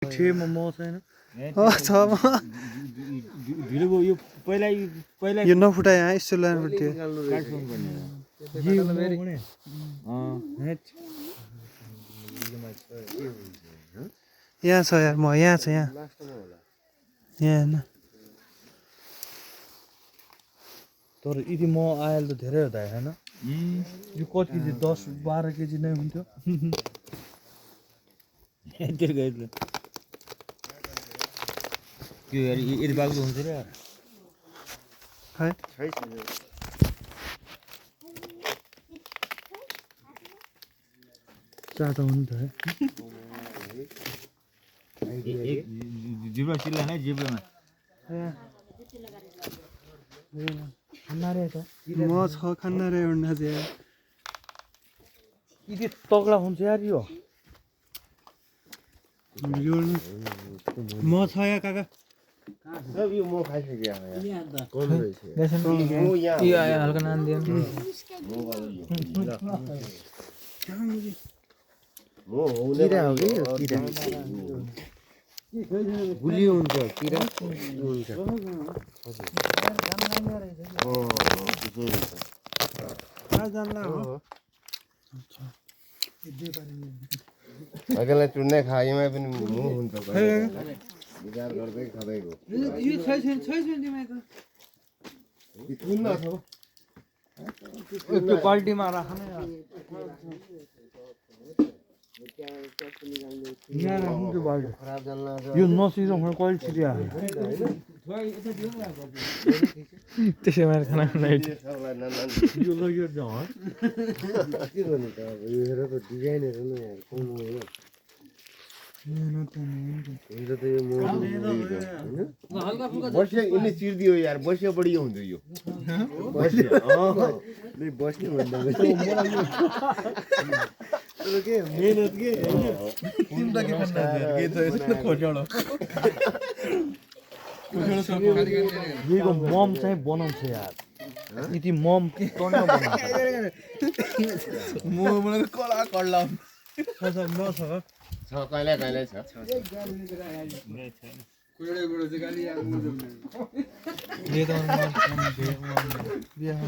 छेमा म छैन छ म ढिलो भयो यो पहिला यो नफुटाए यहाँ यसो लानु पर्थ्यो काट्नु पर्ने यहाँ छ यार म यहाँ छ यहाँ हेर्न तर यदि म आयल त धेरै हुँदा होइन यो कति केजी 10-12 केजी नै हुन्थ्यो त्यो यार यदि बाक्लो हुन्छ र है चाटा हुनु त है जिब्रो चिल्ला नै जिब्रोमा म छ खाना रे उड्ना चाहिँ यदि तगडा हुन्छ यार यो म छ यहाँ काका यो म खाइसक्यो हल्का नाम दियो किरा हो कि किरा गुलियो हुन्छ किरा हुन्छ अगाडि चुन्ने खाएमा पनि मुह हुन्छ विचार गर्दै खाँदैको त्यो क्वालिटीमा राख्ने यहाँ राख्नु त्यो बाल्टी खराब जल्ला यो नसिराउनु क्वालिटी छिरिया त्यसै मार खाना यो लग्यो जहाँ के गर्नु त अब यो हेर त डिजाइनहरू नै यार कुन हो हुन्छ त यो म बस्यो यिनले चिर्दियो यार बस्यो बढी हुन्छ यो बस्यो बस्ने भन्दा के मेहनत के तिमीलाई के खाना के छ यसको खोटाडो यो मम चाहिँ बनाउँछ यार यति मम टन्न बनाउँछ म मलाई कडा कडला छ कहिले कहिले छ बिहा